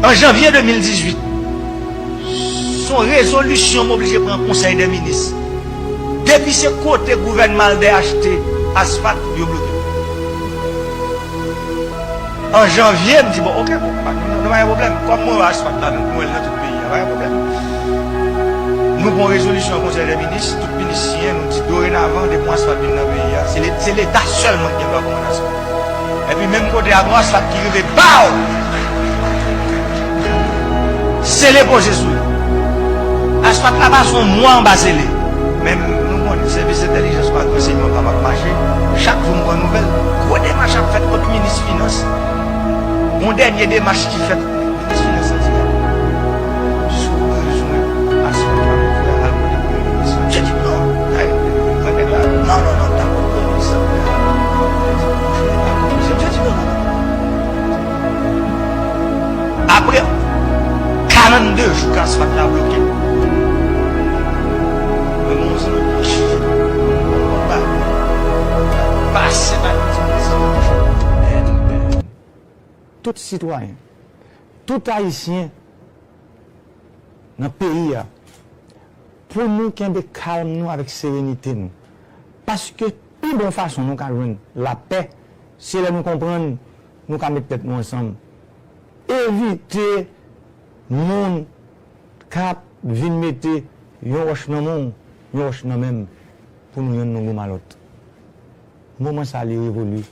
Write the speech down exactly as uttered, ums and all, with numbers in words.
An janvye de mil dizuit, se yon rezolisyon m oblije pran Konsèy dè Minis. Depi se kote gouvènman al dèyachte asfalt, yo bloke. An janvye, m di, bon, oke, bon, pa, nou, nou pa gen pwoblèm. Kòm mwen wè asfalt la, nou wè l nan tout peyi a, pa gen pwoblèm. Nou pran rezolisyon Konsèy dè Minis, tout minis siyen, nou di dorenavan, depi yon asfalt vin nan peyi a, se le-, se Leta sèlman ki gen dwa kòmande asfalt. Epi menm kote a, gon asfalt ki rive, baw! Sele poze sou li. Asfalt la pase yon mwa anba sele. Men nou konnen sèvis entèlijans pa ransèyman pa p ap mache. Chak jou m pran nouvèl. Gwo demach ap fèt kont minis finans. Yon dènye demach ki fèt, minis finans la di, si w bezwen asfalt la pou fè, al kote premye minis la. Msye di non. Ay, mwen nèg la, non, non, non, ta kote premye minis la. Msye di non, non, non. Apre karannde jou ke asfalt la bloke, mwen gen yon zanmi ki pase bay yon ti zanmi. Tout sitwayen, tout Ayisyen nan peyi a, pou nou kenbe kalm nou avèk serenite nou. Paske pi bon fason nou ka jwenn lapè, se lè nou konprann nou ka met tèt nou ansanm. Evite moun k ap vin mete yon wòch nan men w, yon wòch nan men m, pou nou yonn nou goumen lòt. Moman sa a, li revoli.